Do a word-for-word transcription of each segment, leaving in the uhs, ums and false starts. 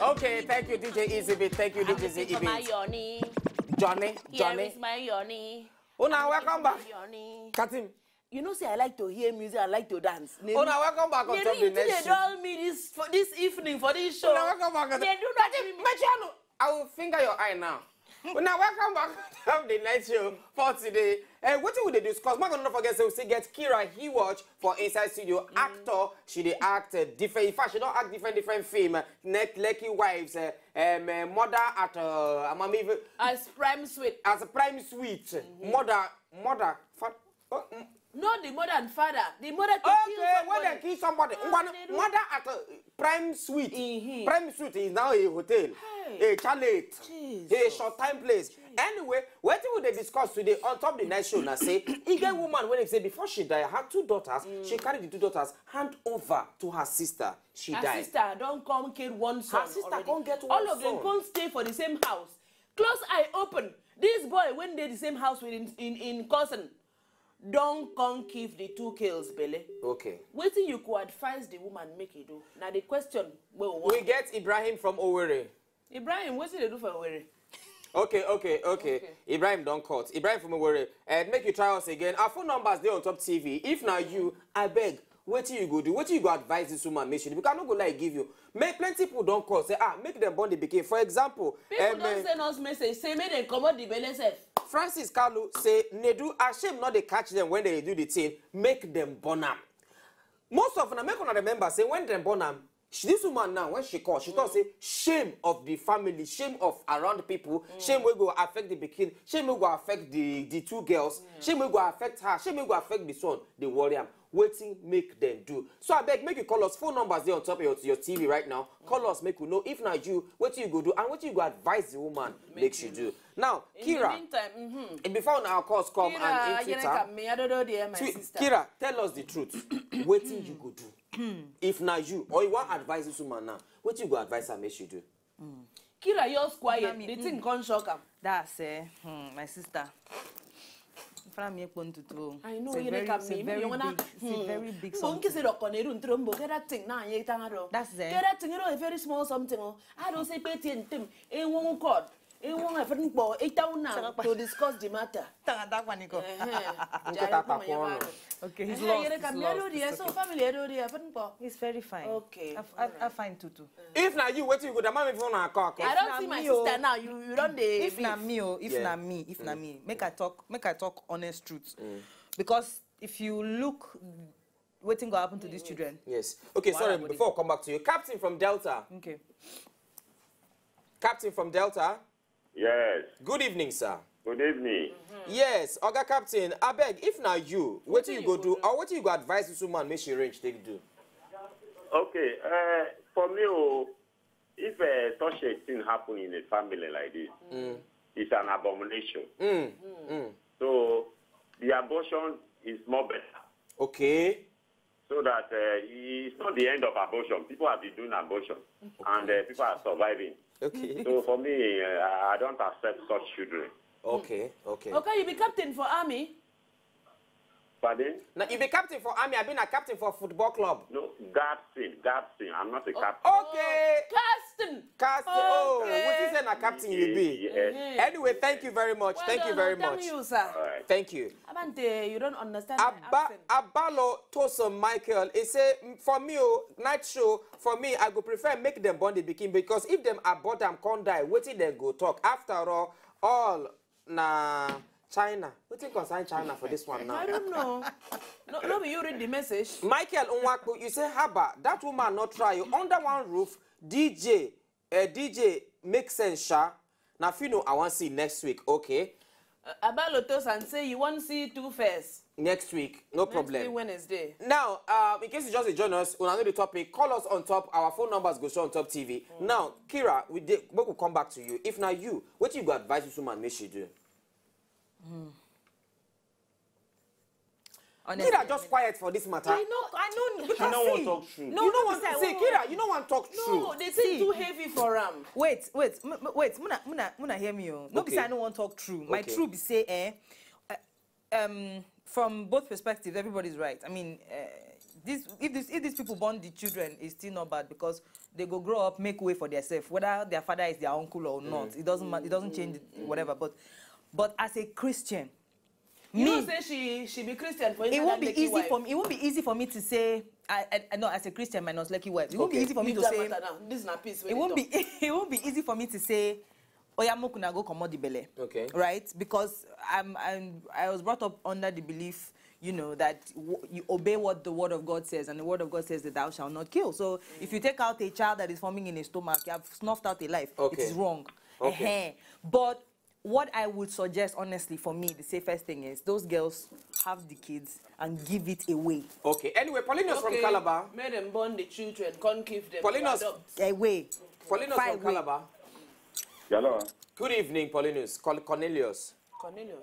Okay, thank you, D J Easy Beat. Thank you, D J Easy Beat. Johnny, Johnny. Una welcome back. Katim. You know, say I like to hear music, I like to dance. Una welcome back on top the next show. They dull me this for this evening for this show. Una welcome back on top. They do not Katim, Mechiano, I will finger your eye now. Una welcome back on top the next show for today. And what we dey discuss? Make una no forget say we still get Kira Hewatch for inside studio. Actor, she dey act uh, different. In fact, she don act different different film. Nek Lekki Wives, uh, um, uh, Mother at uh, Amamive. As Prime Suite. As a Prime Suite. Mother, mother, fa- oh, mm. Not the mother and father. The mother to kill Okay, when somebody. They kill somebody. Ah, Ngwan- they do. Mother at a Prime Suite. Mhm. Prime Suite is now a hotel, Hey. A chalet, Jesus. A short time place. Anyway, wetin we dey discuss today on top the night show na say e get woman wey say before she die, her two daughters, she carry the two daughters hand over to her sister. She Her died. Sister don come kill one son Her sister already. Come get All one of them son. Come stay for the same house. Close eye open. This boy when dey the same house with in in, in cousin don come give the two girls belle. Okay. Wetin you go advise the woman make e do? Na the question wey we We want. Get Ibrahim from Owerri. Ibrahim, wetin dey do for Owerri? Okay, okay, okay. Okay. Ibrahim don cut. Ibrahim from Owerri. Uh, make you try us again. Our phone numbers dey on top T V. If na you, I beg. Wetin you go do? Wetin you go advise this woman make she do? Because I no go lie give you. Make plenty people don call say ah make dem born the pikin. For example, People um, don uh, send us message say make dem comot the belle sef. Francis Kalu say Nedu ashamed not dey catch them when they do the thing. Make them born am. Most of una make una remember say when dem born am, she, this woman now when she call, she talk say shame of the family, shame of around people, shame wey go affect the pikin, shame wey go affect the the two girls, shame wey go affect her, shame wey go affect the son. Dey worry am. Wetin make dem do? So abeg make you call us. Phone numbers dey on top of your, your T V right now. Call us make we know if na you wetin you go do and wetin you go advise the woman make she do. Now, In the Kira, meantime, mhm. Before our calls come Kira, and into yere town, ka me, I don't know there, my Sweet, sister. Kira, tell us the truth. Wetin you go do? If na you, or you wan advise this woman now, wetin you go advise her make she do? Kira, yours quiet. Mami, The thing mm. Come shock am. That's eh, hmm, my sister. Fana mi ekpo ntutu o. I know, It's a you very, like it's a me. Very You wanna- big, it's a Hmm. very big Mbo nke something. Se doko na eru ntro mbo, get that thing na ye tanga do. That's eh. Get that thing, you know, a very small something. Oh. I don't say pay ten tem. E won code. E won a friend bo. E town now Sakapa. To discuss the matter. Tanga da kwa niko. Eh, eh. Jare Nkata kuma ya kwano. Ba. Okay, he's Eh, lost, yere he's ka mi lost, ado di it's so okay. Family ado di a friend bo. He's very fine. Okay, I, I, I alright. Find tutu. If na you, wetin you go do? Mama, if una call, call. I don't Na see my me o. Sister Now. You, you don't dey If na beef. Me o, if Yeah. Na me, if na Mm. Me, make I talk, make I talk honest truth. Mm. Because if you look, wetin go happen to these children? Yes. Okay, Wahala sorry, go dey. Before I come back to you, Captain from Delta. Okay. Captain from Delta. Yes. Good evening, sir. Good evening. Yes, Oga Captain, abeg, if na you, wetin you go do, or wetin you go advise this woman make she range take do? Okay, uh, for me, oh, if uh, such a thing happen in a family like this, Mm. It's an abomination. Mm. Mm. So the abortion is more better. Okay. So that uh, it's not the end of abortion. People have been doing abortion, and uh, people are surviving. Okay. So for me, uh, I I don't accept such children. Okay, okay. Okay, you be captain for army? Pardon? Now you be captain for army. I been a captain for football club. No, Gabson, Gabson. I'm not a captain. Okay. Captain. Captain. Oh, Okay. What is that? A captain you be? Yes. Mhm. Anyway, thank you very much. Well Thank you done, very I'll tell much. You, sir. All right. Thank you. Abante, you don't understand my Abba, accent. Abalo Toso Michael. He say, "Mm, for me, oh, night show, for me, I go prefer make them born the pikin because if them abort am come die, wetin dem go talk? After all, all na China. Wetin concern China for this one now?" I don't know. No, no, be you read the message. Michael Nwakpo, you say, "Haba, that woman not try you under one roof." D J, uh, D J, make sense, sha. Now, if you know, I want see next week, okay? Uh, Abalotos and say you want see two first. Next week, no Next problem. Week Wednesday. Now, uh, in case you just join us, we know the topic. Call us on top. Our phone numbers go show on top T V. Mm. Now, Kira, we dey, we will come back to you. If now you, what you go advise this woman make she do? Mm. Honestly, Kira just quiet for this matter. I know, I know. She no wan talk true. No, you no wan see. Kira, you no wan talk true. No, the thing too heavy for am. Wait, wait, wait. Muna, muna, muna hear me. Oh. No, be say I no wan talk true. My true be say, eh, uh, um, from both perspectives, everybody's right. I mean, uh, This, if this, if these people born the children, it's still not bad because they go grow up, make way for themselves, whether their father is their uncle or not. It doesn't ma-, it doesn't change whatever. But, but as a Christian, You know, me, say she she be Christian for it inside won't be that Lekki easy wife. For me. It won't be easy for me to say, I, I, I know, as a Christian minus Lekki wife, it won't be Okay. easy for me Leave to that say. Matter now. This is not peace. It won't be it won't be easy for me to say, "Oya, make una go comot the belle." Okay. Right? Because I'm, I'm I was brought up under the belief, you know, that w- you obey what the word of God says, and the word of God says that thou shalt not kill. So if you take out a child that is forming in a stomach, you have snuffed out a life. Okay. It is wrong. Okay. Ehen. But what I would suggest, honestly, for me, the safest thing is those girls have the kids and give it away. Okay. Anyway, Paulinus from Okay, Calabar. Make them born the children, can't give them. Paulinus- Adopt. Away. Paulinus Far from away. Calabar. Hello. Good evening, Paulinus. Col- Cornelius. Cornelius.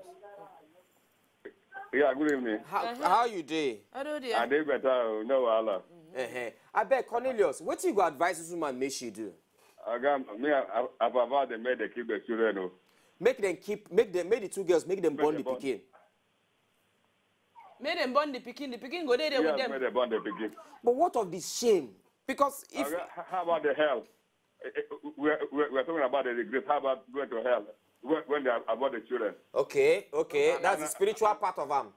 Yeah, good evening. How, how you dey? I don't I dey better, oh, no wahala. Uh-huh. I beg Cornelius, what you go advise this woman make she do? Oga, me, I, I, I've about the make they keep the children, oh. Make them keep, make them, make the two girls, make them born the Make them born. Pikin. Make them born the pikin. The pikin go there, there Yeah, with them. make they born the pikin. But what of the shame? Because if Oga, h- how about the health? Eh, eh, We're, we're, we're talking about the regret. How about going to hell when, when they are about the children? Okay, okay, Uh, that's the uh, spiritual part of am.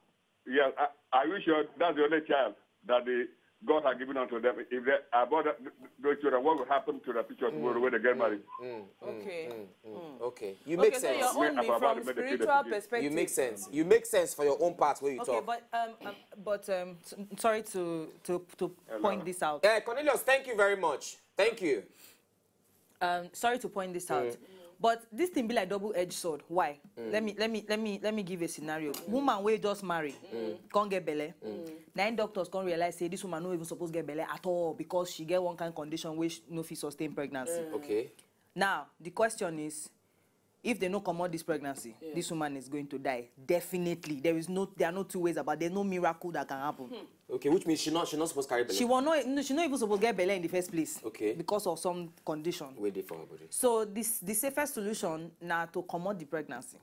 Yes, are, are you sure that's the only child that the God has given unto them? If they abort that, those children, what will happen to the future tomorrow when they get married? Mm, mm, Okay. mm, mm. Okay, you Okay, make so sense. you're only Make from about the spiritual medical perspective. You make sense. You make sense for your own part where you Okay, talk. But um, um but um, s- sorry to to to point this out. Eh, Cornelius, thank you very much. Thank you. Um, sorry to point this out, but this thing be like double-edged sword. Why? Let me let me let me let me give a scenario. Woman wey just marry, come get belle. Now doctors come realize say this woman no even suppose get belle at all because she get one kind condition wey sh- no fit sustain pregnancy. Okay. Now the question is, if they no comot this pregnancy, this woman is going to die. Definitely, there is no there are no two ways about it. There's no miracle that can happen. Okay, which means she not she not supposed to carry belle. She will not. No, she not even supposed to get belle in the first place. Okay. Because of some condition. Wait there for her body. So this the safest solution now to comot the pregnancy.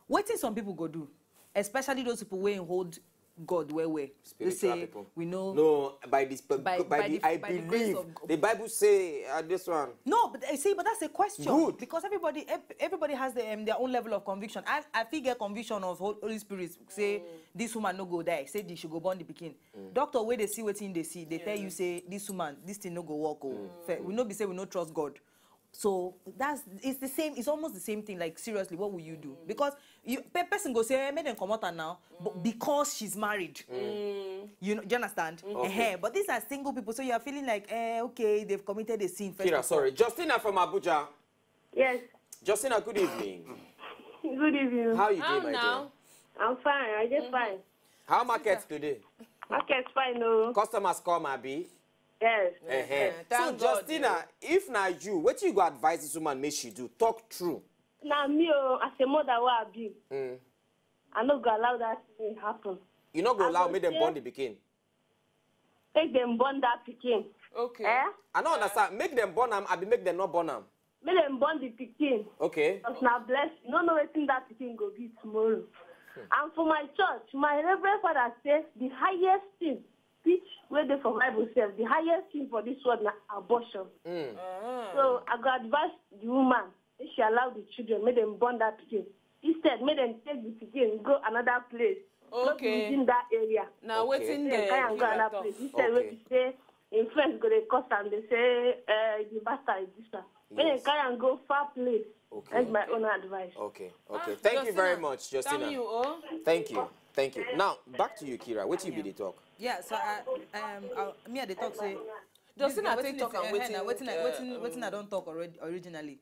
Wetin some people go do, especially those people wey hold God well well. They Spiritual say people. We know. No, by this, by, By- by, by the, the- I by the believe grace of God. The Bible say uh, this one. No, but I see, but that's a question. Good. Because everybody, ev- everybody has the, um, their own level of conviction. I, I feel get conviction of Hol- Holy Spirit. Say this woman no go die. Say she go born the pikin. Doctor, where they see wetin they see, they tell you say this woman, this thing no go work. Oh, fair. We no be say we no trust God. So that's it's the same. It's almost the same thing. Like seriously, what will you do? Because you pe- person go say, "Eh, make them come out now," but because she's married, you know, do you understand? Eh, but these are single people, so you are feeling like, eh, okay, they've committed a sin. First Kira, of sorry. all. Justina from Abuja. Yes. Justina, good evening. Good evening. How you How doing, my now? dear? I'm fine. I just fine. How market today? Market fine, no. Customers come, Abi. Yes. Eh-heh. Thank So, God, Justina, if na you, what you go advise this woman make she do? Talk true. Now me, oh, as a mother, what I be? I no go allow that thing happen. You no go I allow go make them say- born the pikin. Take them born that pikin. Okay. Eh? I don't understand. Make them born am, Abi make them not born am. Make them born the pikin. Okay. Cause na bless. No know wetin that pikin go be tomorrow. And for my church, my reverend father say the highest thing, which wey dey for Bible sef, the highest thing for this world na abortion. So I go advise the woman, if she allow the children, make them born that pikin. Instead, make them take the pikin go another place. Not Okay. within that area. Now Okay. waiting Then there. carry am go Kira another talk. place. Instead, Okay. Wey be say im friends go dey curse am, dey say, eh, the bastard is this one. Make dem Yes. Carry am go far place. Okay. That's my own advice. Okay. Okay. Ah, Thank you very Justina, much, Tell Justina. me you, oh. Thank you. Thank you. Now back to you, Kira. What you be the talk? Yeah. So I um I, me I dey talk say. Justina This- take wetin talk is- and eh, waiting, na wetin I- uh, wetin wetin I don talk already originally.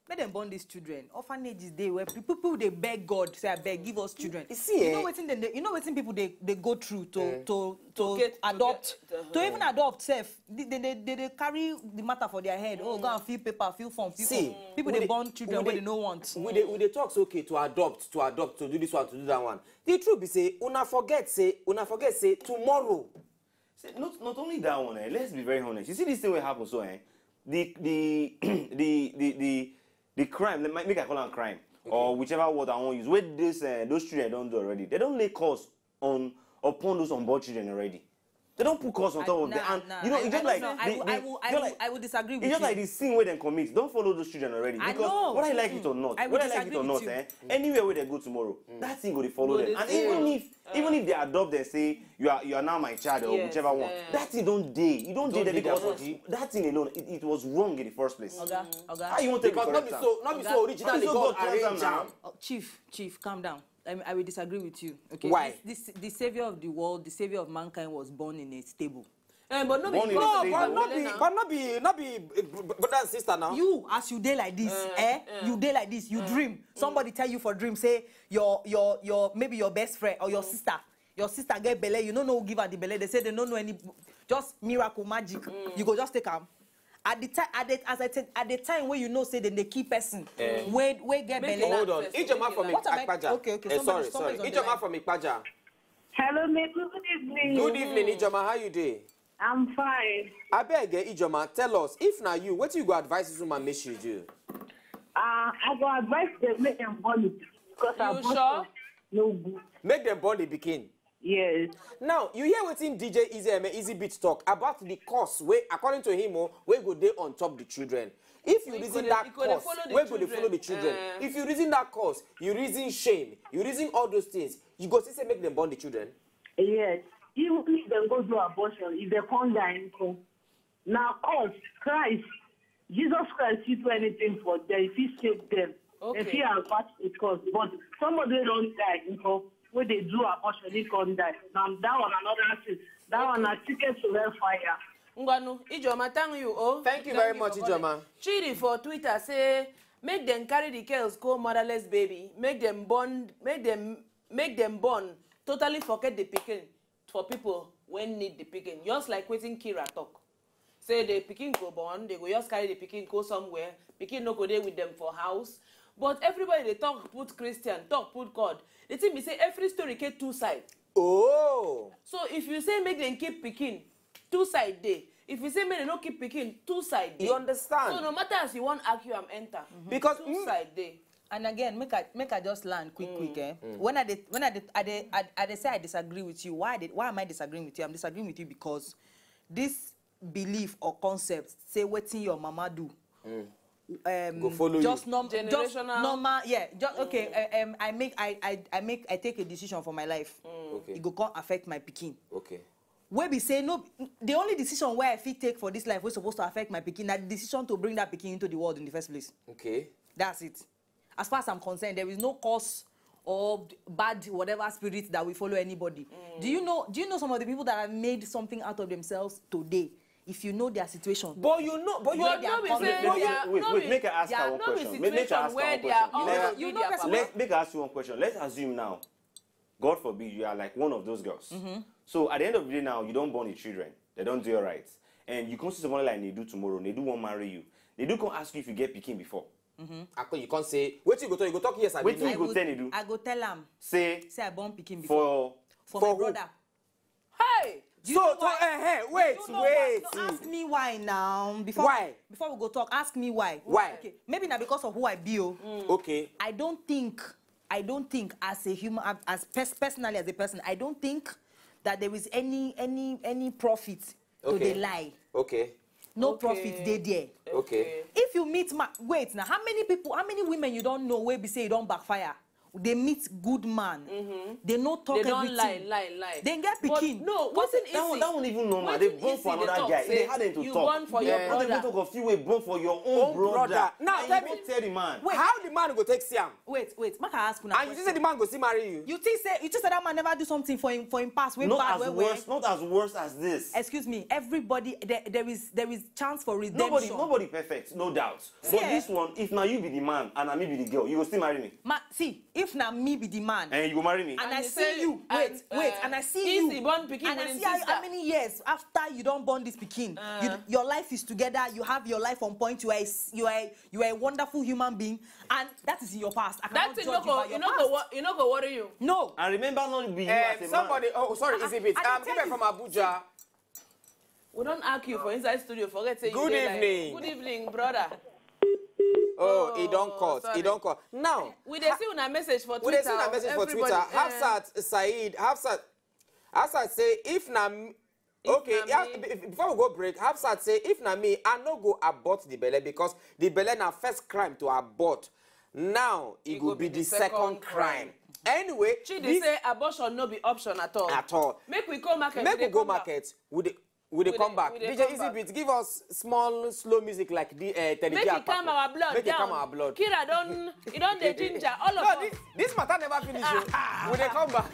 Make dem born these children. Orphanages dey where pe- people dey beg God say, "I beg, give us children." You see, You eh? know wetin dem dey, you know wetin people dey dey go through to to to get- to adopt get, uh-huh. To even adopt sef, they they they, they, they carry the matter for their head. Oh, go and fill paper, fill form, fill See, form. People we dey born children we wey dey- they no want. We dey we dey talk say okay to adopt, to adopt, to do this one, to do that one. The truth be say una forget say una forget say tomorrow. Say, not not only that one, eh, let's be very honest. You see this thing wey happen so, eh? The the the the the the crime, let me- make I call am crime, or whichever word I wan use, wey this uh, those children don do already. They don lay curse on upon those unborn children already. They don't put curse on top of them. And you know, it's just like, I will disagree with you. It's just like the sin where they commit. Don't follow those children already. Because whether you like it or not, whether you like it or not, eh, anywhere where they go tomorrow, that thing go to follow them. And even if even if they adopt them, say you are you are now my child or whichever one, that thing don't day. You don't day there because that thing alone, it, it was wrong in the first place. Oga, Oga. How you want to correct am? Because not be so, not be so originally God arrange am. Chief, Chief, calm down. I, I will disagree with you. Okay. Why? This, this, the savior of the world, the savior of mankind was born in a stable. Eh, but no be, no, but no be, but no be, no be eh, brother and sister now. You, as you day like this, eh, eh, you day like this, you dream. Somebody tell you for dream, say your, your, your, maybe your best friend or your sister, your sister get belle, you no know who give her the belle. They say they no know any, just miracle magic. You go just take am. At the time, at the, as I said, at the time where you know say then they keep person, where where get belle. Hold on, Ijeoma from Ikpaja. Okay, okay. Eh, sorry, sorry. Ijeoma from Ikpaja. Hello, may good evening. Good evening, Ijeoma. How you doing? I'm fine. Abeg, eh, Ijeoma, tell us, if na you, what you go advise this woman make she do? Uh, I go advise them make them born it because abortion no good. Make them born the pikin. Yes. Now, you hear wetin D J Easy, um, Easy Beats talk about the curse wey, according to him, oh, wey go dey on top the children. If you reason that curse, wey go dey follow the children. If you reason that curse, you reason shame, you reason all those things, you go see say make them born the children. Yes. Even if dem go do abortion, if dem come die, nko? Na us, Christ, Jesus Christ fit do anything for them, he fit save them. Okay. Dem fit avert the curse. But somebody wey don die, nko, wey dey do abortion, he come die. Na that one another thing. That one na ticket to hellfire. Ngwanu, Ijeoma, thank you. Oh, thank you very much, Ijeoma. Chidi for Twitter say make dem carry the girls go motherless baby, make dem born, make dem make dem born, totally forget the pikin for people wey need the pikin. Just like wetin Kira talk. Say the pikin go born, they go just carry the pikin go somewhere. Pikin no go dey with them for house. But everybody dey talk put Christian, talk put God. The thing be say every story get two side. Oh. So if you say make dem keep pikin, two side dey. If you say make dem no keep pikin, two side dey. You understand? So no matter as you wan argue am enter, because two side dey. And again, make I make I just land quick, quick. Eh? When I dey when I dey I dey I, I dey say I disagree with you. Why I dey, why am I disagreeing with you? I'm disagreeing with you because this belief or concept say wetin your mama do, um, go follow just you. Norm, just generational. Normal, yeah. Just okay. Uh, um, I make I, I I make I take a decision for my life. Okay. It go come affect my pikin. Okay. Wey be say no, the only decision wey I fit take for this life wey suppose to affect my pikin na the decision to bring that pikin into the world in the first place. Okay. That's it. As far as I'm concerned, there is no curse or bad whatever spirit that will follow anybody. Do you know? Do you know some of the people that have made something out of themselves today? If you know their situation, but you know, but you where are they are not coming from. Wait, wait, wait, make I ask her one question. Make, make I ask her one question. Let's, you know, let's make I ask you one question. Let's assume now, God forbid, you are like one of those girls. So at the end of the day now, you don't born your children. They don't do your rights. And you come see somebody like Nedu tomorrow. Nedu won't marry you. Nedu come ask you if you get pikin before. Akon, you can't say, wait, you go tell, you go talk yes, I Wait till you go tell Nedu. I go tell am. Say, say I born pikin before. For, for my brother. Hey! So, so, eh, eh, wait, wait. No, ask me why now. Before, why? Before we go talk, ask me why. Why? Okay, maybe not because of who I be. Oh. Okay. I don't think, I don't think as a human, as pers personally as a person, I don't think that there is any any any profit to the lie. Okay. No profit dey there. Okay. If you meet ma, wait now, how many people, how many women you don't know wey be say you don't backfire? They meet good man. They no talk everything. They don't lie, lie, lie. They get pikin. No, wasn't easy. That one, that one even normal. They born for another guy. They had them to talk. You born for your brother. They talk of you wey born for your own brother. Now tell me, tell the man. How the man go take see am? Wait, wait. Make I ask una. And you say the man go still marry you? You think say, you think say that man never do something for him, for him past? Not as worse, not as worse as this. Excuse me. Everybody, there, there is, there is chance for redemption. Nobody, nobody perfect, no doubt. But this one, if now you be the man and I me be the girl, you go still marry me. Ma, see, if now me be the man and you go marry me, and I see you, wait, wait, and I see you, and I see how many years after you don't born this pikin, your life is together. You have your life on point. You are, you are, you are a wonderful human being, and that is in your past. I cannot judge you by your past. That thing no go, you no go, you no go worry you. No. And remember, not be you as a man. Somebody, oh, sorry, is it? I'm giving from Abuja. We don't argue for inside studio. Forget say you dey like. Good evening. Good evening, brother. Oh, e don cut. E don cut. Now we dey see una message for Twitter. We dey see una message for Twitter. Hafsat Said, Hafsat, Hafsat say if na m-, Okay, yeah, before we go break, Hafsat say, if na me, I no go abort the belle because the belle na first crime to abort. Now e go be the second crime. Anyway, Chidi say abortion no be option at all. At all. Make we go market. Make we go market. We dey we dey come back. D J Easy Beat, give us small slow music like the uh, Teddy J. Make it calm our blood. Make it calm our blood. Kira don, e don dey ginger all of us. This matter never finish. We dey come back.